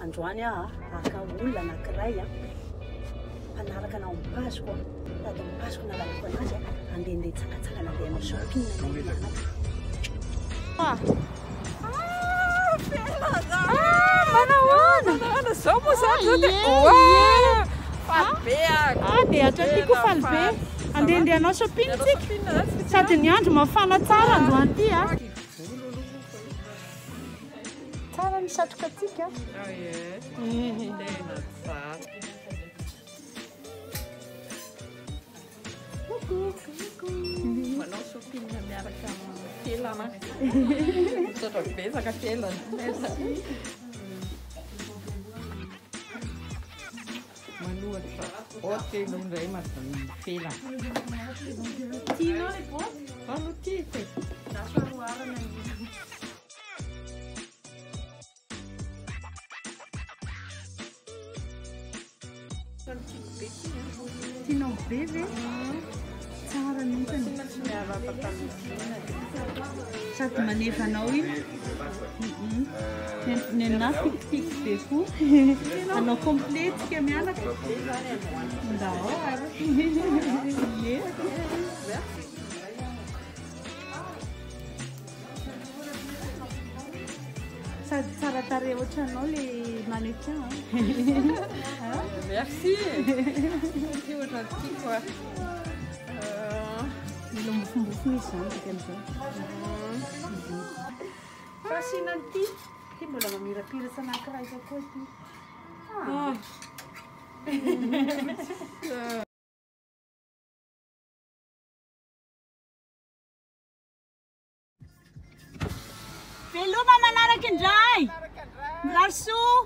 Androany aho haka olona anankiray mpanaraka anao amin'ny page-ko tato amin'ny page-ko nalalako anazy handehandeha hitsangatsangana handeha hanao shopping anay mianaka. Ah, manahoana? Manahoana zao moa zany zao dia oa faly be aho. Ah, dia hatraty koa faly be. Handehandeha hanao shopping tsika. Sady ny andro mafana tsara androany ity a. Tsara ny satroka antsika. Tena tsara. Manao shopping miaraka amin'ny Felana. Misaotra betsaka Felana. Merci. Manohatra botte aloha indray madame Felana. Tianao ilay botte? Aloha tiako e. Lasa roarana ny. Tianao be ve? Tsara mihitsy. Sady maneva anao iny. Ny anahy tiako be koa. Anao complet tsika mianaka. Ndao ary. Ie. Sady tsara tarehy ohatranao le mannequin a. Merci. Ty ohatran'ny tiako a. Mila mofombofona izy izany dikan'izao. Fa asiana an'ity, ity mbola mamirapiratra anankiray koa ity. Ah. Veloma manaraka indray. Mirary soa.